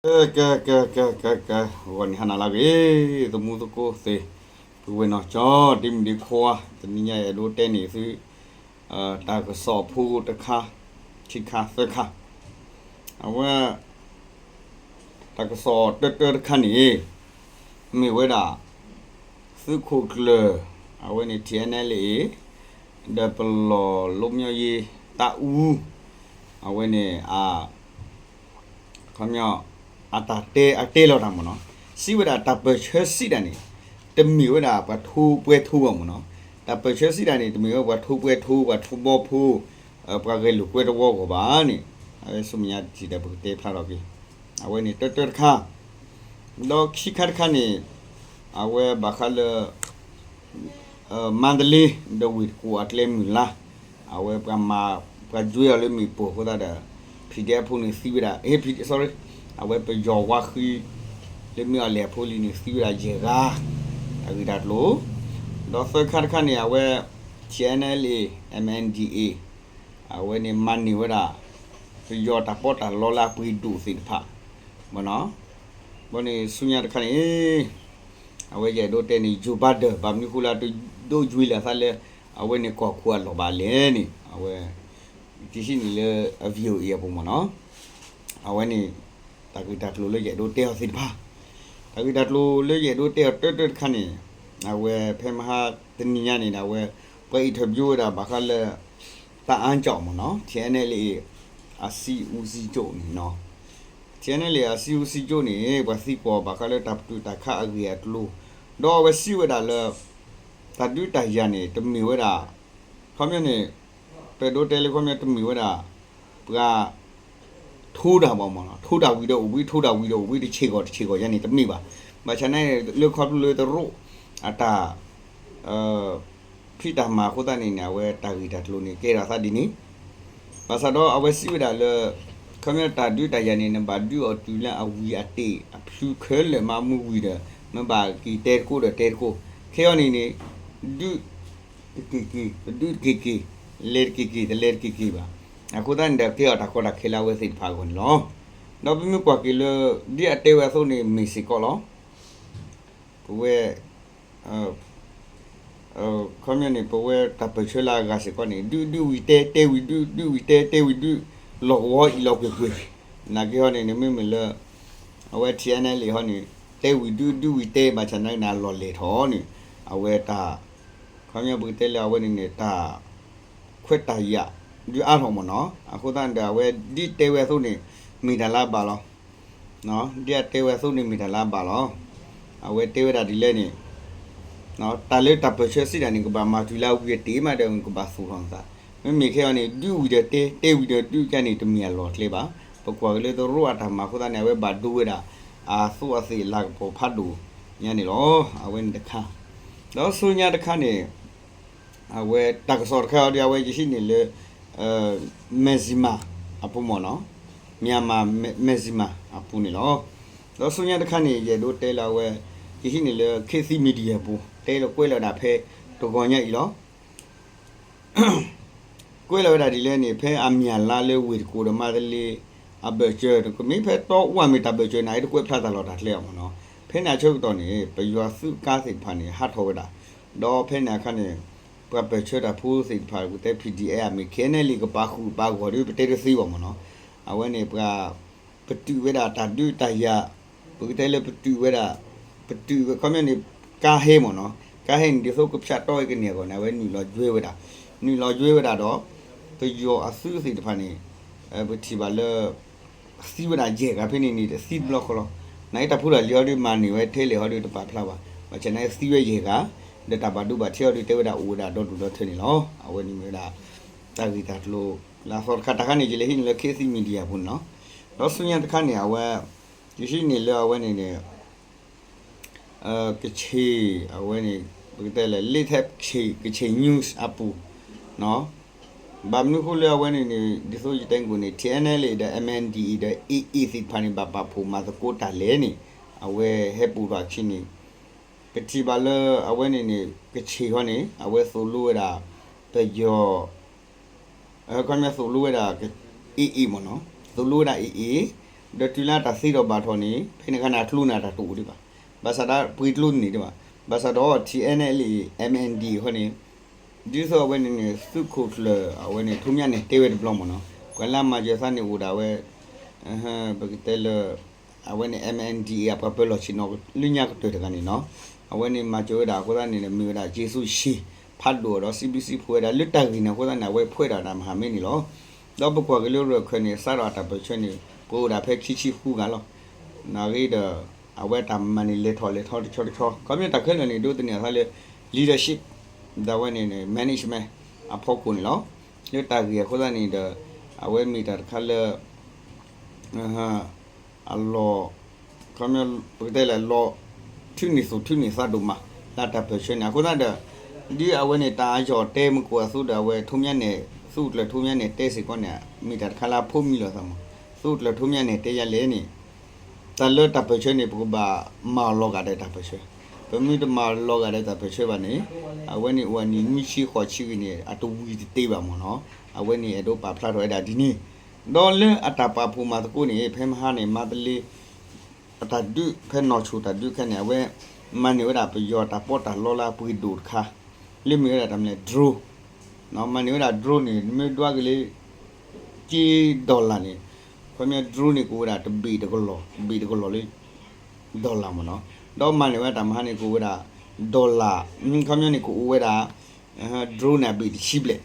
ကဲ ကဲ ကဲ ကဲ ကဲ ကဲ ဂီၤနံၤဟါနၤလၢအဂ့ၤ သမူသကိးသ့ၣ် ပုၢ်ဝဲၢ်နီၢ်ကၠီ ဒ်မုၢ်ဒ်ခွါ တနံၤညါယအဲၣ်ဒိးတဲန့ၢ်သု တၢ်ကစီၣ်ဖိတခါ ခံခါသၢခါ အဝဲ တၢ်ကစီၣ်တၢတၢတခါန့ၣ် မ့ၢ်ဝဲဒၣ် သုးခိၣ်ကျၢၢ် အဝဲန့ၣ် ထံၣ်အဲၣ်နဲၣ်လ့ၣ် ဒီးပလီၢ်လိမညီယ့တၢ်အူ အဝဲန့ၣ် အ ခီပညီ အတၢ်တဲအတဲလီၤတၢ်မ့ၢ်နီၤ စံးဝဲဒၣ်တၢ်ပၢၢ်ဆၢစံးတၢ်န့ၣ် တမ့ၢ်ဝဲဒၣ်ပှၤထိပှဲၤထိဘၣ်မ့ၢ်နီၤ တၢ်ပၢၢ်ဆၢစံးတၢ်န့ၣ် တမ့ၢ်ဝဲပှၤထိပှဲၤထိ ပှၤထိဘီဖိ ပှၤဂဲၤလိာ်ကွဲတဝီအဂီၢ်ဘၣ်န့ၣ် အဝဲဆူမဲာ်ညါတထံၣ်ဒီးပကတဲဖျါထီၣ်က့ၤ အဝဲန့ၣ်တၢတၢတခါ ဒီးခံခါတခါန့ၣ် အဝဲဘၣ်ဃးလၢ မန္တလေး ဒီးဝ့ၢ်တကူၣ်အကျဲမုၢ်လါ အဝဲပှၤမၤ ပှၤကွဲအီၤလၢမ့ၣ်ပိၢ်အဃိသတးဒီး PDF ဖိန့ၣ်သံဝဲဒၣ် sorry အဝဲပယီၤဝါဃံ လၢမ့ၢ်အီၤလဲၣ်အဖိလံၤန့ၣ် သံဝဲဒၣ်ယဲၢ်ဂၤ တၢ်ဂ့ၢ်တၢ်ကျိၤ ဒီးသၢခါတခါန့ၣ် အဝဲ TNLA MNDAA အဝဲန့ၣ်မၤန့ၢ်ဝဲဒၣ် ပယီၤတၢ်ပီးတၢ်လီလၢအပှ့ၤဒိၣ်သ့ၣ်တဖၣ် မ့ၢ်နီၤ ဘီန့ၣ်ဆူညါတခါန့ၣ် အဝဲယအဲၣ်ဒိးတဲန့ၣ် Joe Biden ဘၣ်မနုၤဃိလၢတဒိးကွဲလၢအသးလၢ အဝဲန့ၣ်ကီၢ်ခိၣ်အလီၢ်ဘၣ်လဲၣ်န့ၣ် အဝဲ ယဟံးန့ၢ်လၢ VOA အပူၤမ့ၢ်နီၤ အဝဲန့ၣ် တၢ်ဂ့ၢ်တၢ်ကျိၤလၢယအဲၣ်ဒိးတဲအီၤသ့ၣ်တဖၣ် တၢ်ဂ့ၢ်တၢ်ကျိၤလၢယအဲၣ်ဒိးတဲအီၤတၢတၢတခါန့ၣ် အဝဲဖဲမဟါတနံၤညါန့ၣ်ဒီး အဝဲ ပှၤ interview ဝဲဒၣ်ဘၣ်ဃးလၢ တၢ်အါကၠီၣ်မ့ၢ်နီၤ TNLA အစံးအူစံးကၠိၣ်န့ၣ်နီၤ TNLA အစံးအူစံးကၠိၣ်န့ၣ် ပှၤသံကွၢ်ဘၣ်ဃးလၢတၢ်ပတုာ်တၢ်ခးအဂ့ၢ်အကျိၤ ဒီးအဝဲစံးဝဲဒၣ်လၢ တၢ်ဒုးတၢ်ယၤန့ၣ် တမ့ၢ်ဝဲဒၣ် ခီပညီန့ၣ် ပအဲၣ်ဒိးတဲလၢခီပညီတမ့ၢ်ဝဲဒၣ် ပှၤ ထိတၢ်ဘၣ်မ့ၢ်နီၤ ထိတၢ်ဝံၤဒီးအိၣ်ဘှံး ထိတၢ်ဝံၤဒီးအိၣ်ဘှံး တဆ့ၣ်ကီၢ်တဆ့ၣ်ကီၢ်ယါန့ၣ် တမ့ၢ်ဘၣ်. ဘၣ်ဆၣ်န့ၣ် လၢခီဖျိလၢတရူး အတၢ် ဖံးတၢ်မၤအဃိသတးန့ၣ်န့ၣ် အဝဲတၢ်ဂ့ၢ်တၢ်ကျိၤန့ၣ် ကဲထီၣ်သးဒ်န့ၣ် ဘၣ်ဆၣ်ဒီးအဝဲစံးဝဲဒၣ်လၢ ခီပညီတၢ်ဒုးတၢ်ယၤန့ၣ် နဘၣ်ဒုးအီၤတုၤလၢအဝံၤအတ့ၢ်အဖျုးခဲလၢာ်မးမုၢ်ဝံၤဒီး မ့ၢ်ဘၣ်က့ၤတဲတကိးဒီးတဲတကိး ခဲအံၤန့ၣ်န့ၣ် ဒုး တက့ၢ်က့ၢ် တဒုးတက့ၢ်က့ၢ် လဲၤတက့ၢ်က့ၢ် တလဲၤတက့ၢ်က့ၢ်ဘၣ်. အဃိသတးန့ၣ်ဒီးကဲအီၤတၢ်ကီတၢ်ခဲလၢအဝဲသ့ၣ်တဖၣ်အဂီၢ်န့ၣ်လီၤ. ဒီးပမ့ၢ်ကွၢ်က့ၤလၢ ဒ်အတဲဝဲအသိးန့ၣ်မ့ၢ်စ့ၢ်ကီးလီၤ. ပဝဲ ခီပညီန့ၣ် ပဝဲတၢ်ပၢၢ်ဆၢလၢအဂၤစ့ၢ်ကီးန့ၣ် ဒုးဒုးဝံၤတဲ တဲဝံၤဒုး ဒုးဝံၤတဲ တဲဝံၤဒုး လီၢ်ကဝီၤအံၤလီၤကွ့ၢ်ကွ့ၢ် နာ်က့ဟီန့ၣ် နမ့မ့ၢ်လၢ အဝဲ ထံၣ်အဲၣ်နဲၣ်လ့ၣ် ဟီန့ၣ် တဲဝံၤဒုး ဒုးဝံၤတဲ ဘၣ်ဆၣ်နာ်က့န့ၣ် အလီၢ်လဲၢ်ထီၣ်န့ၣ် အဝဲတၢ် ခီပညီပကတဲလၢအဝဲန့ၣ်န့ၣ် တၢ် ခွဲးတၢ်ယာ် ဒုးအါထီၣ်မ့ၢ်နီၤ. အဃိသတးန့ၣ်ဒီး အဝဲဒ်တဲဝဲအသိးန့ၣ် မ့ၢ်တၢ်လၢအဘၣ်လီၤ. ဒ်အတဲဝဲအသိးန့ၣ် မ့ၢ်တၢ်လၢအဘၣ်လီၤ. အဝဲတဲဝဲဒၣ်ဒ်လဲၣ်န့ၣ် တၢ်လၢတၢ်ပၢၢ်ဆၢစံးတၢ်န့ၣ် ကဘၣ်မၤတုၤလၢအဝံၤအတ့ၢ်မးဒီး ကဘၣ်သူၣ်ထီၣ်နသး. မ့မ့ၢ်ခဲအံၤန့ၣ် ဒုးဝံၤဒီးတဲ တဲဝံၤဒီးဒုးကါန့ၣ် တမ့ၢ်အလီၢ်အကျဲဘၣ်. ပကွၢ်က့ၤလၢတရူးအတၢ်မၤအဃိသတးန့ၣ် အဝဲဘၣ်ဒိဝဲဒၣ် အသူးအသ့ၣ်လၤကပီၤဖးဒိၣ်ညါန့ၣ်လီၤ. အဝဲန့ၣ်တခါ ဒီးဆူညါတခါန့ၣ် အဝဲတၢ်ကစီၣ်တခါအံၤဒီး အဝဲယဟံးန့ၢ်လၢ Mizzima အပူၤမ့ၢ်နီၤ, Myanmar Mizzima အပူၤန့ၣ်လီၤ. ဒီးဆူညါတခါန့ၣ် ယအဲၣ်ဒိးတဲလၢအဝဲ ယဟံးန့ၢ်လၢ ခေတ်သစ် Media အပူၤ တဲလၢကွဲးလီၤဝဲဒၣ်ဖဲတဂီၤညါအံၤလီၤ. ကွဲးလီၤဝဲဒၣ်ဒ်လဲၣ်န့ၣ် ဖဲအမၠၣ်လါလၢဝ့ၢ်တကူၣ်ဒီးမါတလ့ အဘၢၣ်စၢၤ ကမ့ၢ်ဖဲတီအူမ့ၢ်တၢ်ဘၢၣ်စၢၤန့ၣ် တကွဲးဖျါတၢ်လီၢ်တၢ်ကျဲအီၤမ့ၢ်နီၤ. ဖဲန့ၣ်အဆၢကတီၢ်န့ၣ် ပယီၤသုးကါသ့ၣ်တဖၣ်န့ၣ် ဟးထီၣ်ဝဲဒၣ်, ဒီးဖဲန့ၣ်အခါန့ၣ် ပှၤပၢၣ်ဆၢတၢ်ဖိသ့ၣ်တဖၣ် ပကတဲ PDF မ့ၢ် ခဲနဲလံ ကပာ်ဃုာ်ပာ်ဂီၢ်ဒီး ပတဲတသ့ဘၣ်မ့ၢ်နီၤ. အဝဲန့ၣ်ပှၤ ပတုာ်ဝဲဒၣ်တၢ်ဒုးတၢ်ယၤ, ပကတဲလၢပတုာ်ဝဲဒၣ်, ပတုာ်ဝဲခီပညီန့ၣ် ကါဟဲမ့ၢ်နီၤ, ကါဟဲန့ၣ် ဒ်သိးကဖၠးတီၢ်ဝဲကန့ၢ်အဂီၢ်န့ၣ် အဝဲနုာ်လီၤယွဲဝဲဒၣ်, နုာ်လီၤယွဲဝဲဒၣ်ဒီး ပယီၤအသုးသ့ၣ်တဖၣ်န့ၣ် ပထံၣ်ဘၣ်လၢ သံဝဲဒၣ်ယဲၢ်ဂၤဖဲန့ၣ်န့ၣ် တသံတဘျီဃီလီၤ. နာ်က့တၢ်ဖိတၢ်လံၤဟီဒီးမၤန့ၢ်ဝဲထဲလဲၣ်ဟီဒီးတပာ်ဖျါဘၣ်. ဘၣ်ဆၣ်နာ်က့သံဝဲယဲၢ်ဂၤ, ဒီးတၢ်ဘၣ်ဒိဘၣ်ထံးဟီဒီးတဲဝဲဒၣ်အိၣ်ဝဲဒၣ်ဒီဒူၣ်ဒီထၢန့ၣ်လီၤ. အဝဲန့ၣ်မ့ၢ်ဝဲဒၣ် တၢ်ဂ့ၢ်တၢ်ကျိၤ လၢအသီတခါ တၢ်ခါန့ၣ် ယလဲၤဟံးန့ၢ်လၢ ခေတ်သစ် Media အပူၤန့ၣ်လီၤ. ဒီးဆူညါတခါန့ၣ် အဝဲ ယဟံးန့ၢ်လၢအဝဲန့ၣ်န့ၣ် ကချ့ၣ် အဝဲန့ၣ် ပကတဲလၢ လ့ထဲကချ့ၣ် ကချ့ၣ် news အပူၤ ဘၣ်မနုၤဃိလၢအဝဲန့ၣ်န့ၣ် ဒ်သိးယတဲနကိၣ်န့ၣ် TNLA ဒီး MNDAA ဒီး AA သ့ၣ်တဖၣ်န့ၣ် ဘၣ်ပာ်ဖှိၣ်မၤသကိးတၢ်လဲၣ်န့ၣ် အဝဲဟဲပိာ်ထီၣ်အခံန့ၣ် ပထံၣ်ဘၣ်လၢအဝဲန့ၣ်န့ၣ် ကချ့ၣ်ဟီန့ၣ် အဝဲသိၣ်လိဝဲဒၣ် ပယီၤ ခီပညီသိၣ်လိဝဲဒၣ် AA မ့ၢ်နီၤ, သိၣ်လိဝဲဒၣ် AA ဒီးတုၤလၢအတၢ်သ့ထီၣ်ဘၣ်ထီၣ်န့ၣ် ဖဲန့ၣ်အခါန့ၣ် အကျိန့ၣ်တၢ်တအိၣ်ဒံးဘၣ်. ဘၣ်ဆၣ်ဒီးပှ့ၤကျိတန့ၢ်ဒံးဘၣ်. ဘၣ်ဆၣ်ဒီး ထံၣ်အဲၣ်နဲၣ်လံ MNDAA အဃိန့ၣ် ဒ်သိးအဝဲန့ၣ်န့ၣ် သုးခိၣ်ကျၢၢ်အဝဲန့ၣ် ထိးမၠၣ်နဲၣ်တဲဝဲတဘျီမ့ၢ်နီၤ, ပှၤလၢအမၤစၢၤသးန့ၣ်အိၣ်ဒၣ်ဝဲ ပကတဲလၢ အဝဲန့ၣ် MNDAA အပှၤပၢၤလီၢ်ဆ့ၣ်နီၤလၢညါကတၢၢ်တဂၤန့ၣ်နီၤ, အဝဲန့ၣ်မၤစၢၤဝဲဒၣ်အဃိသတးန့ၣ် မ့ၢ်ဝဲဒၣ် က့စိဆံး ဖးဒိၣ်ဒီး စံးဘျုးစံးဖှိၣ်ဝဲဒၣ်လၢတၢ်ဂ့ၢ်န့ၣ်အဃိသတးန့ၣ် အဝဲဖှဲးဒၣ်တၢ်မၤမ့ၢ်န့ၣ်လီၤ. ဒီးပကွၢ်က့ၤလၢရၢၢ်ခၢၣ်န့ၣ် စးထီၣ်အတၢ်ပၢၢ်ဆၢန့ၣ် ပအိၣ်ဒၣ်ဖဲခံဆံဃုဂၤလီၤ. နာ်ဂ့ၤဒီး အဝဲတၢ်မၤန့ၣ်လဲၤထီၣ်လဲၤထီတဆီတဆီ ခီဖျိတၢ်ခဲလၢာ်န့ၣ် ဒိးသန့ၤအသးလၢ leadership ဒီးအဝဲန့ၣ်န့ၣ် management အဖီခိၣ်န့ၣ်လီၤ. လၢတၢ်ဂ့ၢ်အဃိသတးန့ၣ်ဒီး အဝဲမ့ၢ်တၢ်တခါလၢ အလီၢ် ခီဖျိပကတဲလၢလီၢ် ထုးန့ၢ်သူၣ်ထုးန့ၢ်သးဒိၣ်မး လၢတၢ်ပၢၢ်ဆၢန့ၣ် အဃိသတးဒီး ဒ်အဝဲန့ၣ် တၢ်အယီၢ်တဲမုၢ်ကိၣ်အသိးဒီး အဝဲထိးမၠၣ်နဲၣ် သုးကျၢၢ်ထိးမၠၣ်နဲၣ်တဲစ့ၢ်ကီးန့ၣ် မ့ၢ်တၢ်တခါလၢအဖိးမံလီၤသးမး သုးကျၢၢ်ထိးမၠၣ်နဲၣ်တဲယၤလဲၣ်န့ၣ် တၢ်လၢတၢ်ပၢၢ်ဆၢန့ၣ် ပကဘၣ်မၤအီၤလီၤဂာ်ဒီးတၢ်ပၢၢ်ဆၢ, ပမ့ၢ်တမၤလီၤဂာ်ဒီးတၢ်ပၢၢ်ဆၢဘၣ်န့ၣ် အဝဲန့ၣ်အိၣ်အနံၣ်နွံဆံဃိးဆံဂ့ၤန့ၣ် အတဝံၤတတ့ဘၣ်မ့ၢ်နီၤ, အဝဲန့ၣ်အဲၣ်ဒိးပာ်ဖျါထီၣ်ဝဲဒၣ်ဒ်န့ၣ်, ဒီးလၢအတၢ်ပာ်ဖှိၣ်မၤသကိးန့ၣ် ဖဲမဟါန့ၣ် မၤတလ့ အတၢ်ဒုး ဖဲနီၢ်ဆိၣ်တၢ်ဒုးခဲန့ၣ် အဝဲ မၤန့ၢ်ဝဲဒၣ်ပယီၤတၢ်ပီးတၢ်လီလၢအပှ့ၤဒိၣ်တခါ, လၢမ့ၢ်ဝဲဒၣ်တၢ်မနုၤလဲၣ် drone, မၤန့ၢ်ဝဲဒၣ် drone န့ၣ် မ့ၢ်ဒွးက့ၤလၢ က့ dollar န့ၣ်, ခီပညီ drone န့ၣ် ကအိၣ်ဝဲဒၣ်တဘ့ၣ်တကလီၢ်, တဘ့ၣ်တကလီၢ်လၢ dollar မ့ၢ်နီၤ, ဒီးမၤန့ၢ်ဝဲတၢ်မဟါန့ၣ် ကအိၣ်ဝဲဒၣ် dollar, ခီပညီန့ၣ် ကအိၣ်ဝဲဒၣ် drone န့ၣ် အဘ့ၣ်တဆံဘျဲၣ်,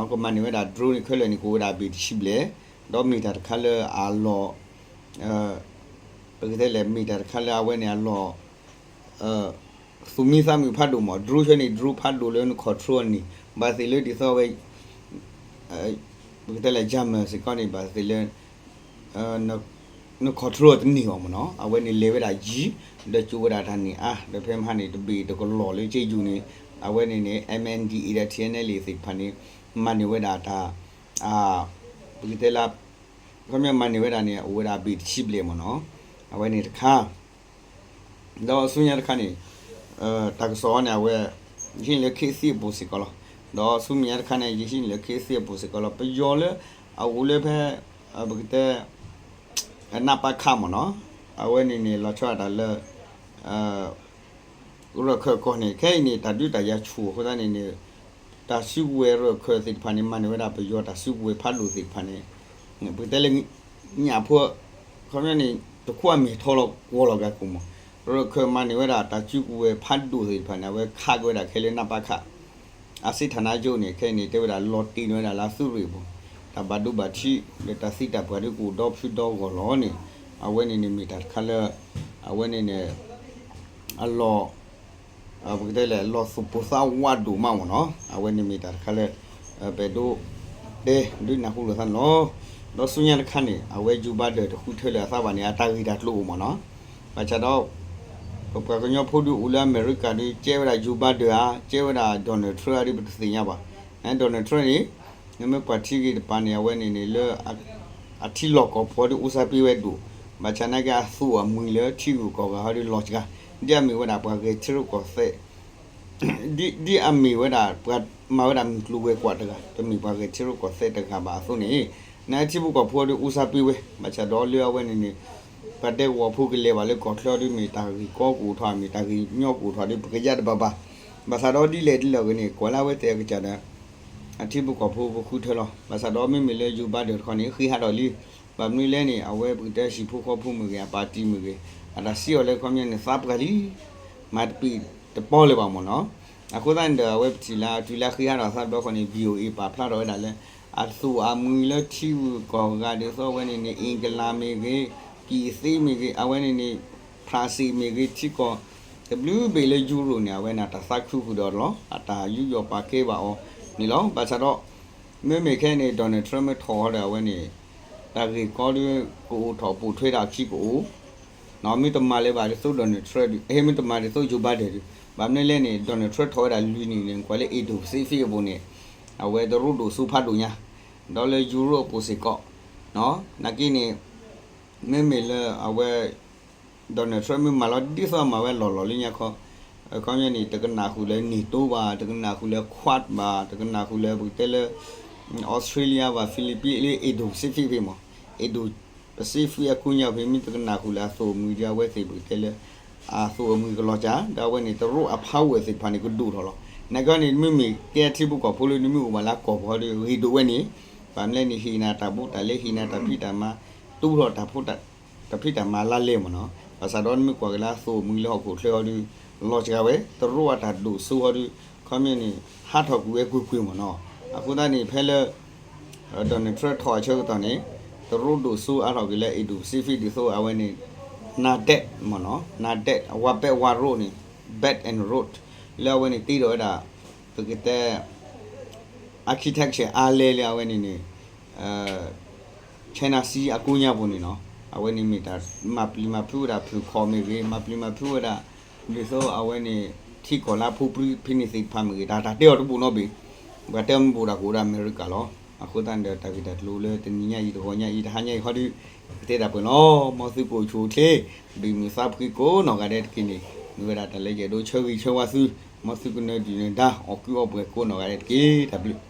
ကမၤန့ၢ်ဝဲဒၣ် drone န့ၣ် ခဲလၢာ်န့ၣ် ကအိၣ်ဝဲဒၣ်အဘ့ၣ်တဆံဘျဲၣ်, ဒီးမ့ၢ်တၢ်တခါလၢအလီၢ် ပကတဲလဲၣ် မ့ၢ်တၢ်တခါလၢအဝဲန့ၣ်အလီၢ် သူၣ်မံသးမုာ်ဖးဒိၣ်မး, drone ဆၢန့ၣ် drone ဖးဒိၣ်လၢန control န့ၣ် ဘၣ်သ့ၣ်လၢဒ်သိးဝဲ ပကတဲလဲၣ် German စ့ၢ်ကီးန့ၣ် ဘၣ်သ့ၣ်လၢ န control တန့ၢ်ဘၣ်မ့ၢ်နီၤ, အဝဲန့ၣ်လဲၤဝဲဒၣ်ယံၤ, ဒီးကၠိဝဲဒၣ်တၢ်န့ၣ်အါ, ဒီးဖဲမဟါန့ၣ် တဘ့ၣ်တကလီၢ်လၢက့ယူၤန့ၣ်, အဝဲန့ၣ်န့ၣ် MNDAA ဒီး ထံၣ်အဲၣ်နဲၣ်လံ သ့ၣ်တဖၣ်န့ၣ် မၤန့ၢ်ဝဲဒၣ်တၢ် ပကတဲလၢ ခီပညီမၤန့ၢ်ဝဲဒၣ်န့ၣ် အိၣ်ဝဲဒၣ်အဘ့ၣ်တဆံဘျဲၣ်မ့ၢ်နီၤ, အဝဲန့ၣ်တခါ ဒီးဆူညါတခါန့ၣ် တၢ်ကစီၣ်န့ၣ် အဝဲ ယဟံးန့ၢ်လၢခ့သံအပူၤစ့ၢ်ကီးလီၤ. ဒီးဆူမဲာ်ညါတခါန့ၣ် ယဟံးန့ၢ်လၢခ့သံအပူၤစ့ၢ်ကီးလီၤ. ပယီၤလၢ အအိၣ်လၢဖဲ ပကတဲ နပခ မ့ၢ်နီၤ, အဝဲန့ၣ်န့ၣ် လီၤဆီဒၣ်တၢ်လၢ ရၢၢ်ခၢၣ်ကီၢ်န့ၣ် ခဲအံၤန့ၣ် တၢ်ဒုးတၢ်ယၤဆူၣ်အဃိသတးန့ၣ်န့ၣ် တၢ်စုကဝဲၤရၢၢ်ခၢၣ်သ့ၣ်တဖၣ်န့ၣ် မၤန့ၢ်ဝဲဒၣ်ပယီၤတၢ်စုကဝဲၤဖးဒိၣ်သ့ၣ်တဖၣ်န့ၣ် ပကတဲလၢ ညၣ်ဖိ ခီပညီန့ၣ် တခိၣ်အမ့ၢ်ထီလီၤကွီၢ်လီၤက့ၤကိၣ်မး, ရၢၢ်ခၢၣ်မၤန့ၢ်ဝဲဒၣ်တၢ်စုကဝဲၤဖးဒိၣ်သ့ၣ်တဖၣ်န့ၣ် အဝဲခးက့ၤဝဲဒၣ်ခဲလၢ နပခ အစ့ၣ်ထၣ်နါကၠိန့ၣ် ခဲအံၤန့ၣ် တဲဝဲဒၣ်လီၤတ့ၢ်န့ၢ်ဝဲဒၣ်လၢအသုးရ့ၣ်အပူၤ, တၢ်ဘၣ်ဒိဘၣ်ထံး ဒီးတၢ်သံတၢ်ပှၢ်ဒုးကအိၣ်ဒီဖုဒီဂီၢ်လီၤန့ၣ်, အဝဲန့ၣ်န့ၣ်မ့ၢ်တၢ်တခါလၢ အဝဲန့ၣ်န့ၣ် အလီၢ် ပကတဲလဲၣ် အလီၢ်သူၣ်ပိၢ်သးဝးဒိၣ်မးမ့ၢ်နီၤ, အဝဲန့ၣ်မ့ၢ်တၢ်တခါလၢ ပအဲၣ်ဒိး တဲဒုးနၢ်ဟူလိာ်သးန့ၣ်လီၤ. ဒီးဆူညါတခါန့ၣ် အဝဲ Joe Biden တဃုထၢလၢအသးဘၣ်န့ၣ် အတၢ်ဂ့ၢ်တၢ်ကျိၤအိၣ်မ့ၢ်နီၤ, ဘၣ်ဆၣ်ဒီး ပပှၤကညီဖိဒုးအိၣ်လၢအမဲရကၤဒုး ကဲဝဲဒၣ် Joe Biden ဧါ ကဲဝဲဒၣ် Donald Trump ဧါဒုး ပတသ့ၣ်ညါဘၣ်. Donald Trump န့ၣ် နမ့ၢ်ကွၢ်ထံဂ့ၤတပၤန့ၣ် အဝဲန့ၣ်န့ၣ်လၢ အထံလီၢ်ကီၢ်ဖိဒုးအူစၢ်ပ့ဝဲဒိၣ်, ဘၣ်ဆၣ်နာ်က့အသူၣ်အမုာ်လၢထံဂုၤကီၢ်ဂၤဟီဒုးလီၤစှၤ, ဒ်အမ့ၢ်ဝဲဒၣ်ပှၤဂဲၤထံရူၢ်ကီၢ်သဲး ဒ်အမ့ၢ်ဝဲဒၣ်ပှၤမၤဝဲဒၣ်မုၢ်ကျိၤဝဲၤကွာ်တဂၤ, တမ့ၢ်ပှၤဂဲၤထံရူၢ်ကီၢ်သဲးတဂၤဘၣ်အသိးန့ၣ်, နထံဖိကီၢ်ဖိဒုးအူစၢ်ပ့ဝဲ, ဘၣ်ဆၣ်ဒီးလၢအဝဲန့ၣ်န့ၣ် ပှၤဒဲကဝီၤဖိကလဲၤဘၣ်လၢကီၢ်ချၢဒုး မ့ၢ်တၢ်ဂ့ၢ်ကီကအိၣ်ထီၣ် မ့ၢ်တၢ်ဂ့ၢ်ညီကအိၣ်ထီၣ်ဒုး ပကယါတဘၣ်ဘၣ်. ဘၣ်ဆၣ်ဒီးဒ်လဲၣ်ဒ်လဲၣ်ဂ့ၤန့ၣ် ကွၢ်လၢအဝဲသ့ၣ်အကစၢ်ဒီး အထံဖိကီၢ်ဖိကဃုထၢလီၤ. ဘၣ်ဆၣ်ဒီးမ့မ့ၢ်လၢ Joe Biden တခီန့ၣ် ဃ့ဟးထီၣ်လံ. ဘၣ်မနုၤလဲၣ်န့ၣ် အဝဲပကတဲဟံၣ်ဖိဃီဖိမ့ၢ်ဂ့ၤ အပၣ်တံၣ်မ့ၢ်ဂ့ၤ အတၢ်စံးအီၤလၢခီပညီန့ၣ် သးပှၢ်လံ မၤတပံာ်တပီၢ်လၢၤဘၣ်မ့ၢ်နီၤ. အဃိသတးန့ၣ်ဒီး အဝဲပထံၣ်လၢ တုၤလၢဃ့ဟးထီၣ်သးတဘျီဃီန့ၣ် VOA ပာ်ဖျါထီၣ်ဝဲဒၣ်လၢ အသူၣ်အမုာ်လၢထံဂုၤကီၢ်ဂၤဒ်သိးအဝဲန့ၣ်န့ၣ် အ့ကလးမ့ၢ်ဂ့ၤ, ကံၣ်သ့မ့ၢ်ဂ့ၤ, အဝဲန့ၣ်န့ၣ် ဖရၣ်စ့ၣ်မ့ၢ်ဂ့ၤ, ထံကီၢ် တဘျုးဘ့ၣ်လၢယူရိၣ်န့ၣ် အဝဲန့ၣ် အတၢ်သးခုဃုာ်ဒီးလီၤ. အတၢ်ယူးယီၣ်ပာ်ကဲဘၣ်အီၤန့ၣ်လီၤ. ဘၣ်ဆၣ်ဒီး မ့မ့ၢ်ခဲအံၤန့ၣ် Donald Trump မ့ၢ်ထီၣ်ဃီဒီး အဝဲန့ၣ် တၢ်ဂ့ၢ်ကီဒုး ကအိၣ်ထီၣ်ပိာ်ထွဲတၢ်အခံကအိၣ် မ့ၢ်တမၤလၢၤဘၣ်ဒ်သိး Donald Trump ဒုး, မ့ၢ်တမၤဒ်သိး Joe Biden ဒုး, ဘၣ်မနုၤလဲၣ်န့ၣ် Donald Trump ထီၣ်ဝဲဒၣ်လွံၢ်နံၣ်န့ၣ် ကွၢ်လၢ Indo-Pacific အပူၤန့ၣ် အဝဲတရူးဒိၣ်စိဖးဒိၣ်ညါ, ဒီးလၢယူရိၣ်အပူၤစ့ၢ်ကီး, နာ်က့န့ၣ် မ့မ့ၢ်လၢအဝဲ Donald Trump မ့ၢ်မၤလီၤဒ်သိးအမၤဝဲလီၢ်လီၢ်လၢညါခီ, အခီပညီန့ၣ် တကနၣ်ဃုာ်လၢ NATO ဘၣ်, တကနၣ်ဃုာ်လၢ Quad ဘၣ်, တကနၣ်ဃုာ်လၢပကတဲလၢ Australia ဘၣ်, Philippines လၢ Indo-Pacific ဖဲမး, Indo Pacific အကူညါဖဲ မ့ၢ်တကနၣ်ဃုာ်လၢအသိၣ်အမှံၤဒီး အဝဲသ့ၣ်ပကတဲလၢ အသိၣ်အမှံၤကလီၤစှၤ ဒီးအဝဲန့ၣ် တရူးအ power သ့ၣ်တဖၣ်န့ၣ် ကဒိၣ်ထီၣ်လီၤ. နာ်က့န့ၣ် မ့မ့ၢ်ကဲထံဖိကီၢ်ဖိလၢနမ့ၢ်အိၣ်ဘၣ်လၢအကီၢ်ပူၤဟီဒီး ဂ့ၤဒိၣ်ဝဲန့ၣ် ဘၣ်မနုၤလဲၣ်န့ၣ် ဟ့ၣ်နၤတၢ်ဘူးတၢ်လဲ ဟ့ၣ်နၤတၢ်ဖံးတၢ်မၤ တူၢ်ထီၣ်တၢ်ဖိတၢ် တၢ်ဖံးတၢ်မၤလါလဲမ့ၢ်နီၤ. ဘၣ်ဆၣ်ဒီးနမ့ၢ်ကွၢ်က့ၤလၢအသိၣ်အမှံၤလၢ ဟီၣ်ခိၣ်ချၢဟီဒီး လီၤစှၤဝဲ တရူးအတၢ်ဒိၣ်စိဟီဒီး ခီမ့ၢ်န့ၣ် ဟးထီၣ်ကွံာ်ဝဲကွ့ၢ်ကွ့ၢ်မ့ၢ်နီၤ. အဃိသတးန့ၣ် ဖဲလၢ Donald Trump ထီၣ်အဆၢကတီၢ်န့ၣ် တရူးဒိၣ်စိအါထီၣ်က့ၤလၢ Indo-Pacific ဒ်သိးအဝဲန့ၣ် NADEC မ့ၢ်နီၤ NADEC One Belt One Road န့ၣ် Belt and Road လၢအဝဲန့ၣ်တ့ထီၣ်ဝဲဒၣ် ပကတဲ architecture အါလဲလၢအဝဲန့ၣ်န့ၣ် China Sea အကူညါပူၤန့ၣ်နီၤ. အဝဲန့ၣ်မ့ၢ်တၢ်မၤပျံၤမၤဖုးဝဲဒၣ်ဖုၣ်ခီၣ်မ့ၢ်ဂ့ၤ မၤပျံၤမၤဖုးဝဲဒၣ် ဒ်သိးအဝဲန့ၣ် ထံကီၢ်လၢအဖိပြံဖဲန့ၣ်သ့ၣ်တဖၣ်မ့ၢ်ဂ့ၤ တၢ်တၢ်တဲအီၤတဘူၣ်နီတဘ့ၣ် ပှၤတဲအီၤမ့ၢ်ဘူးတၢ်ကအိၣ်ဒီးအမဲရကၤလီၤ. အဃိသတးန့ၣ်ဒီး တၢ်ဂ့ၢ်တၢ်ကျိၤလၢတနံၤညါအံၤ တဂီၤညါအံၤ တဟါညါအံၤဟီဒီး ကတဲတၢ်ပှဲၤလီၤ. မ်သုကအိၣ်ဆူၣ်အိၣ်ချ့ ဒုးမုာ်သးဖှံကိးနီၢ်ဂၤဒဲးတက့ၢ်န့ၣ် မ့ၢ်ဝဲဒၣ်တၢ်လၢယအဲၣ်ဒိးဆၢဂ့ၤဆၢဝါသု မ်သုကနၢၤဒုၣ်နၢၤဒါ အီၣ်ကုအီပှဲၤကိးနီၢ်ဂၤဒဲးတက့ၢ်. တၢ်ဘျုး